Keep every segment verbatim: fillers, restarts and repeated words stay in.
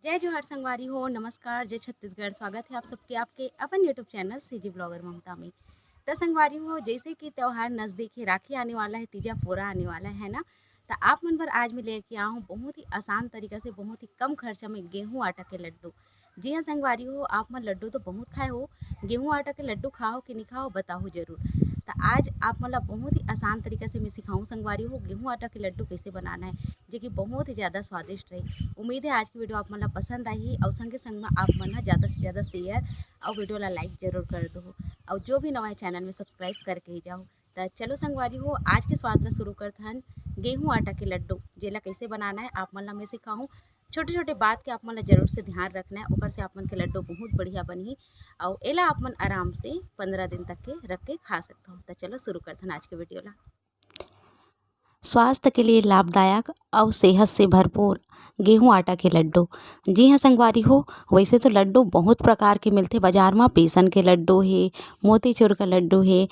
जय जोहार संगवारी हो, नमस्कार, जय छत्तीसगढ़। स्वागत है आप सबके आपके अपन YouTube चैनल सीजी ब्लॉगर ममता में। त संगवारी हो, जैसे कि त्योहार नजदीक है, राखी आने वाला है, तीजा पोरा आने वाला है ना, त आप मन बर आज मैं लेके आया हूँ बहुत ही आसान तरीका से, बहुत ही कम खर्चा में गेहूं आटा के लड्डू। जी हाँ संगवारी हो, आप मन लड्डू तो बहुत खाए हो, गेहूं आटा के लड्डू खाओ कि नहीं खाओ, बताओ जरूर। त आज आप मन ला बहुत ही आसान तरीका से मैं सिखाऊँ संगवारी हो, गेहूं आटा के लड्डू कैसे बनाना है, जो कि बहुत ही ज़्यादा स्वादिष्ट रही। उम्मीद है आज की वीडियो आप मन ला पसंद आही और संगे संग में आप मन ला ज़्यादा से ज़्यादा शेयर और वीडियो ला लाइक जरूर कर दो और जो भी नवा है चैनल में सब्सक्राइब करके ही जाओ। त चलो संगवारी हो, आज के स्वाद ला शुरू करत हन गेहूं आटा के लड्डू, जेला कैसे बनाना है आप मन ला मैं सिखाऊँ। छोटे छोटे बात के आप मन ला जरूर से ध्यान रखना है, ओकर से आप मन के लड्डू बहुत बढ़िया बनही और एला आप मन आराम से पंद्रह दिन तक के रख के खा सकते हो। त चलो शुरू करत हन आज के वीडियो ला। स्वास्थ्य के लिए लाभदायक और सेहत से भरपूर गेहूं आटा के लड्डू। जी हाँ संगवारी हो, वैसे तो लड्डू बहुत प्रकार के मिलथे बाजार में। बेसन के लड्डू है, मोतीचूर का लड्डू है,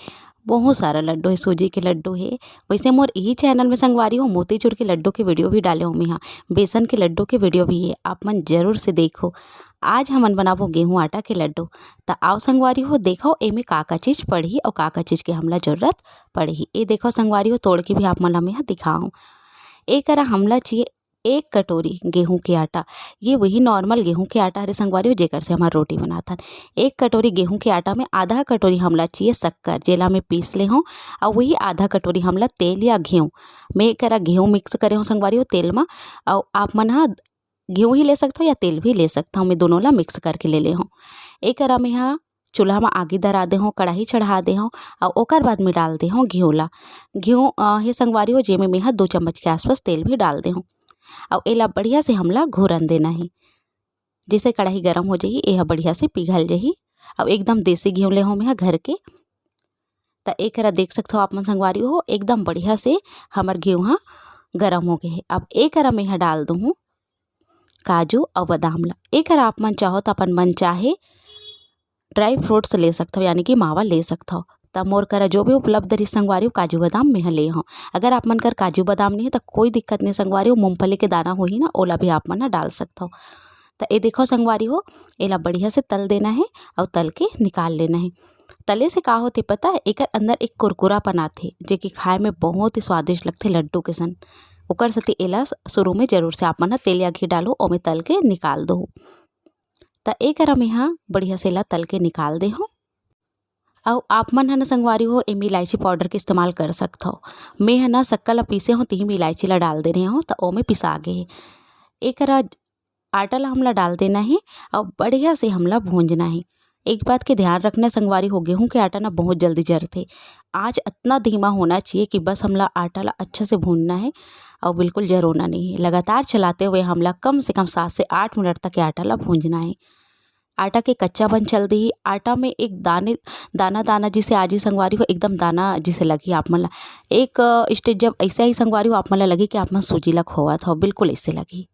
बहुत सारा लड्डू है, सूजी के लड्डू है। वैसे मोर यही चैनल में संगवारी हो, मोतीचूर के लड्डू के वीडियो भी डाले हो मैं हाँ, बेसन के लड्डू के वीडियो भी है, आप मन जरूर से देखो। आज हमन बनाबो गेहूं आटा के लड्डू। त आओ संगवारी हो, देखो एमे का का चीज पड़ही और का का चीज के हमला जरूरत पड़ही। ये देखो संगवारी हो, तोड़ के भी आप मन ला मैं हाँ दिखाऊँ। एक करा हमला चाहिए एक कटोरी गेहूं के आटा। ये वही नॉर्मल गेहूं के आटा हरे संगवारी हो, जेकर से हमर रोटी बनाथन। एक कटोरी गेहूं के आटा में आधा कटोरी हमला चाहिए शक्कर, जेला मैं पीस ले हूँ, और वही आधा कटोरी हमला तेल या घीव। मैं एक करा घीव मिक्स करे हूँ संगवारी हो तेल में, और आप मन हा घीव ही ले सकते हो या तेल भी ले सकते हो। मैं दोनों ला मिक्स करके ले ले हूँ। एक करा मैं हा चूल्हा में आगी धरा दे हूँ, कढ़ाई चढ़ा दे हूँ, और ओकर बाद में डाल दे हूँ घीव ला। घीव हे संगवारी हो, जेमे मैं हा दो चम्मच के आसपास तेल भी डाल दे हूँ। और एला बढ़िया से हमला घूरन देना ही, जैसे कढ़ाई गरम हो जाही, ये बढ़िया से पिघल जाही। अब एकदम देसी घीव ले हूँ मैं घर के। त एक देख सकते हो आप मन संगवारी हो, एकदम बढ़िया से हमर घीव हा गरम हो गए है। अब एक मैं हा डाल दूँ काजू और बादाम ला। एक आप मन चाहो तो अपन मन चाहे ड्राई फ्रूट्स ले सकते हो, यानी कि मावा ले सकते हो। त मोर करा जो भी उपलब्ध रही संगवारी हो, काजू बादाम मैं हा ले हूँ। अगर आप मन कर काजू बादाम नहीं है तो कोई दिक्कत नहीं संगवारी हो, मूंगफली के दाना होही ना, ओला भी आप मन हा डाल सकते हो। त ये देखो संगवारी हो, एला बढ़िया से तल देना है और तल के निकाल लेना है। तले से का होथे पता है, एकर अंदर एक कुरकुरापन आथे, जे कि खाए में बहुत ही स्वादिष्ट लगथे लड्डू के सन। ओकर सेती एला शुरू में जरूर से आप मन ह तेल या घी डालो, ओमे तल के निकाल दो। त एकर मैं हा बढ़िया से एला तल के निकाल दे हूँ। अउ आप मन ह ना संगवारी हो, एमे इलायची पाउडर के इस्तेमाल कर सकथव। मैं ह ना शक्कर ला पीसे हूँ, तिही में इलायची ला डाल दे रहे हूँ, त ओमे पिसा गे हे। एकरा आटा ला हमला डाल देना हे अउ बढ़िया से हमला भूंजना हे। एक बात के ध्यान रखना संगवारी हो, गेहूं के आटा ना बहुत जल्दी जरथे। आँच अतना धीमा होना चाहिए कि बस हमला आटा ला अच्छा से भूनना हे अउ बिल्कुल जरोना नहीं है। लगातार चलाते हुए हमला कम से कम सात से आठ मिनट तक ये आटा ला भूंजना है। आटा के कच्चापन चल दिही। आटा में एक दाने, दाना दाना जिसे आजी संगवारी हो, एकदम दाना जिसे लगही आप मन ला। एक, अ, स्टेज जब ऐसे ही संगवारी हो, आप मन ला लगही कि आप मन सूजी ला खोवत हो, बिल्कुल ऐसे लगही।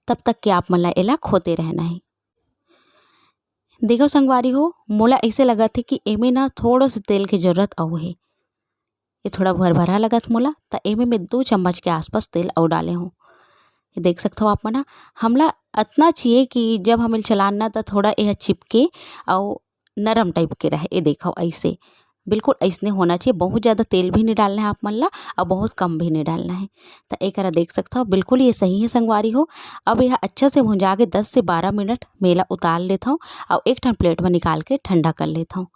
तब तक के आप मन ला एला खोते रहना है। देखो संगवारी हो, मोला ऐसे लगत हे कि एमे ना थोड़ा से तेल के जरूरत अउ हे। ये थोड़ा भरभरा लगत मोला, त एमे मैं दो चम्मच के आसपास तेल अउ डाले हूँ। ये देख सकथव आप मन ह, हमला अतना चाहिए कि जब हम एला चलान ना, त थोड़ा यह चिपके अउ नरम टाइप के रहे। ये देखव, ऐसे बिल्कुल ऐसने होना चाहिए। बहुत ज़्यादा तेल भी नहीं डालना है आप मन ला, अउ बहुत कम भी नहीं डालना है। त एकरा देख सकथव, बिल्कुल ये सही है संगवारी हो। अब यह अच्छा से भुंजा के दस से बारह मिनट में एला उतार लेथव अउ एक ठन प्लेट में निकाल के ठंडा कर लेथव।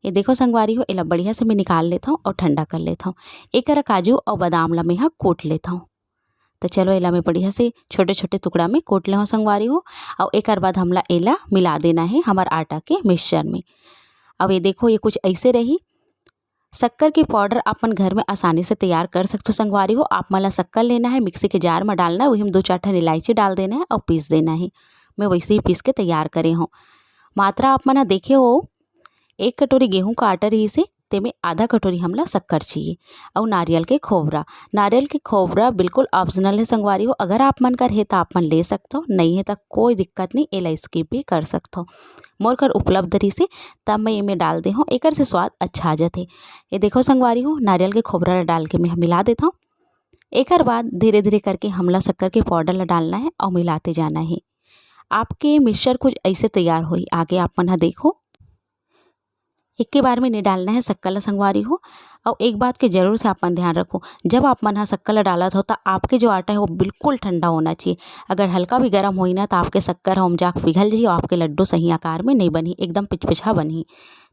ये देखो संगवारी हो, एला बढ़िया से मैं निकाल लेथव अउ ठंडा कर लेथव। एकरा काजू अउ बादाम ला मैं हा कूट लेथव। त चलो, एला मैं बढ़िया से छोटे-छोटे टुकड़ा में कूट लेहूँ संगवारी हो, अउ एकर बाद हमला एला मिला देना है हमर आटा के मिक्सचर में। अब ये देखो, ये कुछ ऐसे रही। शक्कर के पाउडर अपन घर में आसानी से तैयार कर सकथो संगवारी हो। आप मन ला शक्कर लेना है, मिक्सी के जार में डालना है, वही में दो चार ठन इलायची डाल देना है अउ पीस देना है। मैं वैसे ही पीस के तैयार करे हूँ। मात्रा आप मन ह देखे हो, एक कटोरी गेहूं का आटा रहिस हे, तेमे आधा कटोरी हमला शक्कर चाहिए, अउ नारियल के खोबरा। नारियल के खोबरा बिल्कुल ऑप्शनल है संगवारी हो, अगर आप मन कर हे त आप मन ले सकथो, नहीं है त कोई दिक्कत नहीं, एला स्किप भी कर सकथो। मोर कर उपलब्ध रहिस हे, तब मैं एमे डाल दे हूँ, एकर से स्वाद अच्छा आ जाथे। ये देखो संगवारी हो, नारियल के खोबरा ला डाल के मैं मिला देथव। एकर बाद धीरे-धीरे करके हमला शक्कर के पाउडर ला डालना हे अउ मिलाते जाना हे। आपके मिक्सचर कुछ अइसे तैयार होही, आगे आप मन ह देखो। एके बार में नइ डालना हे शक्कर ला संगवारी हो। अउ एक बात के जरूर से आप मन ध्यान रखो, जब आप मन ह शक्कर ला डालत हो, त आपके जो आटा हे, वो बिल्कुल ठंडा होना चाहिए। अगर हल्का भी गरम होही ना, त आपके शक्कर ह ओम जाके पिघल जाही अउ आपके लड्डू सही आकार में नइ बनही, एकदम पिचपिचा बनही।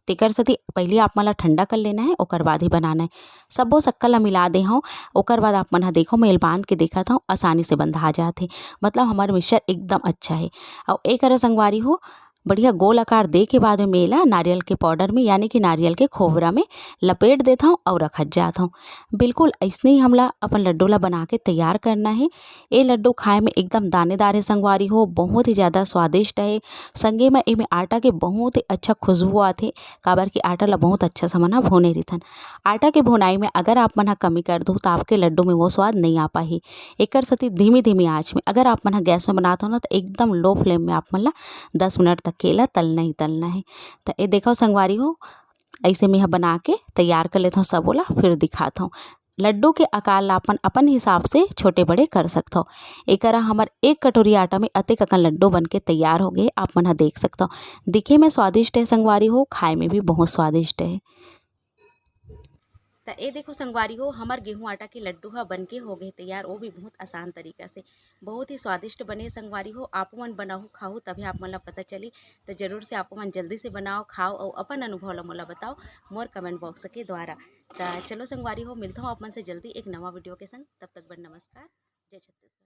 तेकर सेती पहिली आप मन ला ठंडा कर लेना हे, ओकर बाद ही बनाना हे। सब्बो शक्कर ला मिला दे हव, ओकर बाद आप मन ह देखो, मैं एला बांध के देखत हव, आसानी से बंधा जात हे, मतलब हमर मिक्सचर एकदम अच्छा हे। अउ ए करा संगवारी हो, बढ़िया गोल आकार दे के बाद में एला नारियल के पाउडर में, यानी कि नारियल के खोबरा में लपेट देत हव अउ रखत जात हव। बिल्कुल अइसने ही हमला अपन लड्डू ला बना के तैयार करना हे। ए लड्डू खाए में एकदम दानेदार हे संगवारी हो, बहुत ही ज़्यादा स्वादिष्ट हे। संगे म एमे आटा के बहुत ही अच्छा खुशबू आथे, काबर कि आटा ला बहुत अच्छा से हमन ह भुने रहिथन। आटा के भुनाई में अगर आप मन ह कमी कर दो, त आपके लड्डू में वो स्वाद नइ आ पाही। एकर सेती धीमी-धीमी आँच में अगर आप मन ह गैस में बनात हो ना, त एकदम लो फ्लेम में आप मन ला दस मिनट तक के एला तलना ही तलना हे। त ए देखो संगवारी हो, अइसे में ह बना के तैयार कर लेथव सबो ला, फिर दिखात हव। लड्डू के आकार ला अपन, अपन हिसाब से छोटे बड़े कर सकथव। एकरा हमर एक कटोरी आटा में अतेक अकन लड्डू बन के तैयार हो गे, आप मन ह देख सकथव। दिखे में स्वादिष्ट हे संगवारी हो, खाए में भी बहुत स्वादिष्ट हे। त ए देखो संगवारी हो, हमर गेहूं आटा के लड्डू ह बन के हो गे तैयार, वो भी बहुत आसान तरीका से। बहुत ही स्वादिष्ट बने संगवारी हो, आपो मन बनाहू खाहू तभी आप मन ला पता चली। त जरूर से आपो मन जल्दी से बनाओ, खाओ अउ अपन अनुभव ला मोला बताओ मोर कमेंट बॉक्स के द्वारा। त चलो संगवारी हो, मिलत हूँ आप मन से जल्दी एक नवा वीडियो के संग। तब तक बर नमस्कार, जय छत्तीसगढ़।